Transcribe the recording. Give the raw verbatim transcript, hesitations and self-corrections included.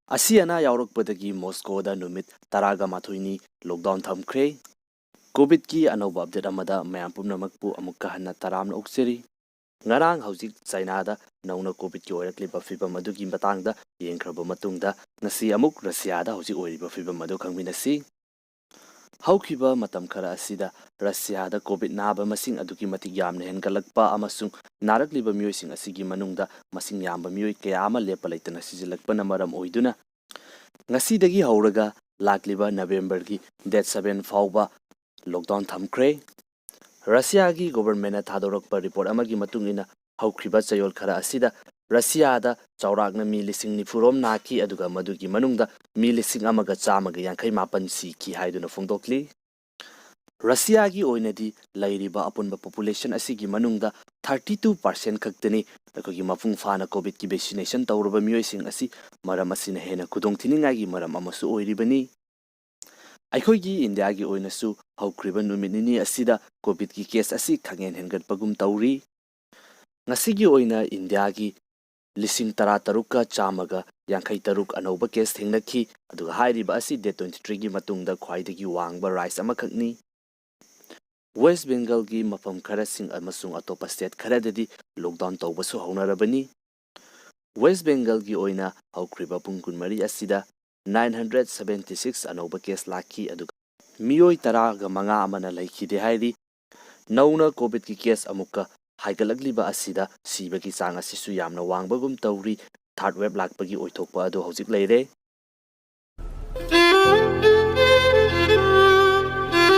ꯑꯁꯤ ꯑꯅꯥ ꯌꯥꯎꯔꯛꯄꯗꯒꯤ ꯃꯣꯁꯀꯣꯗ ꯅꯨꯃꯤꯠ ꯇꯔꯥꯒ ꯃꯥꯊꯣꯏꯅꯤ ꯂꯣꯛꯗꯥꯎꯟ ꯊꯝꯈ꯭ꯔꯦ꯫ ꯀꯣꯚꯤꯗꯀꯤ ꯑꯅꯧꯕ ꯑꯞꯗꯦꯠ ꯑꯃꯗ ꯃꯌꯥꯝ ꯄꯨꯝꯅꯃꯛꯄꯨ ꯑꯃꯨꯛꯀ ꯍꯟꯅ ꯇꯔꯥꯝꯅ ꯑꯣꯛꯆꯔꯤ꯫ ꯉꯔꯥꯡ ꯍꯧꯖꯤꯛ ꯆꯥꯏꯅꯥꯗ ꯅꯧꯅ ꯀꯣꯚꯤꯗꯀꯤ ꯑꯣꯏꯔꯛꯂꯤꯕ ꯐꯤꯕꯝ ꯑꯗꯨꯒꯤ ꯃꯇꯥꯡꯗ ꯌꯦꯡꯈ꯭ꯔꯕ ꯃꯇꯨꯡꯗ, ꯉꯁꯤ ꯑꯃꯨꯛ ꯔꯁꯤꯌꯥꯗ ꯍꯧꯖꯤꯛ ꯑꯣꯏꯔꯤꯕ ꯐꯤꯕꯝ ꯑꯗꯨ ꯈꯪꯃꯤꯟꯅꯁꯤ꯫ ꯍꯧꯈꯤꯕ ꯃꯇꯝ ꯈꯔ ꯑꯁꯤꯗ ꯔꯁꯤꯌꯥꯗ ꯀꯣꯚꯤꯗ ꯅꯥꯕ ꯃꯁꯤꯡ ꯑꯗꯨꯛꯀꯤ ꯃꯇꯤꯛ ꯌꯥꯝꯅ ꯍꯦꯟꯒꯠꯂꯛꯄ ꯑꯃꯁꯨꯡ ꯅꯥꯔꯛꯂꯤꯕ ꯃꯤꯑꯣꯏꯁꯤꯡ ꯑꯁꯤꯒꯤ ꯃꯅꯨꯡꯗ ꯃꯁꯤꯡ ꯌꯥꯝꯕ ꯃꯤꯑꯣꯏ ꯀꯌꯥ ꯑꯃ ꯂꯦꯞꯄ ꯂꯩꯇꯅ ꯁꯤꯖꯤꯜꯂꯛꯄꯅ ꯃꯔꯝ ꯑꯣꯏꯗꯨꯅ, ꯉꯁꯤꯗꯒꯤ ꯍꯧꯔꯒ ꯂꯥꯛꯂꯤꯕ ꯅꯕꯦꯝꯕꯔꯒꯤ ꯗꯦꯠ ꯁꯚꯦꯟ ꯐꯥꯎꯕ ꯂꯣꯛꯗꯥꯎꯟ ꯊꯝꯈ꯭ꯔꯦ꯫ ꯔꯁꯤꯌꯥꯒꯤ ꯒꯣꯚꯔꯟꯃꯦꯟꯠꯅ ꯊꯥꯗꯣꯔꯛꯄ ꯔꯤꯄꯣꯔꯠ ꯑꯃꯒꯤ ꯃꯇꯨꯡ ꯏꯟꯅ, ꯍꯧꯈ꯭ꯔꯤꯕ ꯆꯌꯣꯜ ꯈꯔ ꯑꯁꯤꯗ ꯔꯁꯤꯌꯥꯗ ꯆꯥꯎꯔꯥꯛꯅ ꯃꯤ ꯂꯤꯁꯤꯡ ꯅꯤꯐꯨꯔꯣꯝ ꯅꯥꯈꯤ, ꯑꯗꯨꯒ ꯃꯗꯨꯒꯤ ꯃꯅꯨꯡꯗ ꯃꯤ ꯂꯤꯁꯤꯡ ꯑꯃꯒ ꯆꯥꯝꯃꯒ ꯌꯥꯡꯈꯩ ꯃꯥꯄꯟ ꯁꯤꯈꯤ ꯍꯥꯏꯗꯨꯅ ꯐꯣꯡꯗꯣꯛꯂꯤ꯫ ꯔꯁꯤꯌꯥꯒꯤ ꯑꯣꯏꯅꯗꯤ ꯂꯩꯔꯤꯕ ꯑꯄꯨꯟꯕ ꯄꯣꯄꯨꯂꯦꯁꯟ ꯑꯁꯤꯒꯤ ꯃꯅꯨꯡꯗ ꯊꯥꯔꯇꯤ ꯇꯨ ꯄꯥꯔꯁꯦꯟꯠ ꯈꯛꯇꯅꯤ ꯑꯩꯈꯣꯏꯒꯤ ꯃꯄꯨꯡ ꯐꯥꯅ ꯀꯣꯚꯤꯗꯀꯤ ꯚꯦꯛꯁꯤꯅꯦꯁꯟ ꯇꯧꯔꯕ ꯃꯤꯑꯣꯏꯁꯤꯡ ꯑꯁꯤ꯫ ꯃꯔꯝ ꯑꯁꯤꯅ ꯍꯦꯟꯅ ꯈꯨꯗꯣꯡꯊꯤꯅꯤꯡꯉꯥꯏꯒꯤ ꯃꯔꯝ ꯑꯃꯁꯨ ꯑꯣꯏꯔꯤꯕꯅꯤ꯫ ꯑꯩꯈꯣꯏꯒꯤ ꯏꯟꯗꯤꯌꯥꯒꯤ ꯑꯣꯏꯅꯁꯨ ꯍꯧꯈ꯭ꯔꯤꯕ ꯅꯨꯃꯤꯠ ꯅꯤꯅꯤ ꯑꯁꯤꯗ ꯀꯣꯚꯤꯗꯀꯤ ꯀꯦꯁ ꯑꯁꯤ ꯈꯪꯍꯦꯟ ꯍꯦꯟꯒꯠꯄꯒꯨꯝ ꯇꯧꯔꯤ꯫ ꯉꯁꯤꯒꯤ ꯑꯣꯏꯅ ꯏꯟꯗꯤꯌꯥꯒꯤ ꯂꯤꯁꯤꯡ ꯇꯔꯥ ꯇꯔꯨꯛꯀ ꯆꯥꯝꯃꯒ ꯌꯥꯡꯈꯩ ꯇꯔꯨꯛ ꯑꯅꯧꯕ ꯀꯦꯁ ꯊꯦꯡꯅꯈꯤ, ꯑꯗꯨꯒ ꯍꯥꯏꯔꯤꯕ ꯑꯁꯤ ꯗꯦꯠ ꯇ꯭ꯋꯦꯟꯇꯤ ꯊ꯭ꯔꯤꯒꯤ ꯃꯇꯨꯡꯗ ꯈ꯭ꯋꯥꯏꯗꯒꯤ ꯋꯥꯡꯕ ꯔꯥꯏꯁ ꯑꯃꯈꯛꯅꯤ꯫ ꯋꯦꯁ ꯕꯦꯡꯒꯜꯒꯤ ꯃꯐꯝ ꯈꯔꯁꯤꯡ ꯑꯃꯁꯨꯡ ꯑꯇꯣꯞꯄ ꯁ꯭ꯇꯦꯠ ꯈꯔꯗꯗꯤ ꯂꯣꯛꯗꯥꯎꯟ ꯇꯧꯕꯁꯨ ꯍꯧꯅꯔꯕꯅꯤ꯫ ꯋꯦꯁ ꯕꯦꯡꯒꯜꯒꯤ ꯑꯣꯏꯅ ꯍꯧꯈ꯭ꯔꯤꯕ ꯄꯨꯡ ꯀꯨꯟꯃꯔꯤ ꯑꯁꯤꯗ ꯅꯥꯏꯟ ꯍꯟꯗ꯭ꯔꯦꯠ ꯁꯚꯦꯟꯇꯤ ꯁꯤꯛꯁ ꯑꯅꯧꯕ ꯀꯦꯁ ꯂꯥꯛꯈꯤ, ꯑꯗꯨꯒ ꯃꯤꯑꯣꯏ ꯇꯔꯥꯒ ꯃꯉꯥ ꯑꯃꯅ ꯂꯩꯈꯤꯗꯦ ꯍꯥꯏꯔꯤ꯫ ꯅꯧꯅ ꯀꯣꯚꯤꯗꯀꯤ ꯀꯦꯁ ꯑꯃꯨꯛꯀ ꯍꯥꯏꯒꯠꯂꯛꯂꯤꯕ ꯑꯁꯤꯗ ꯁꯤꯕꯒꯤ ꯆꯥꯡ ꯑꯁꯤꯁꯨ ꯌꯥꯝꯅ ꯋꯥꯡꯕꯒꯨꯝ ꯇꯧꯔꯤ꯫ ꯊꯥꯔꯠ ꯋꯦꯕ ꯂꯥꯛꯄꯒꯤ ꯑꯣꯏꯊꯣꯛꯄ ꯑꯗꯨ ꯍꯧꯖꯤꯛ ꯂꯩꯔꯦ꯫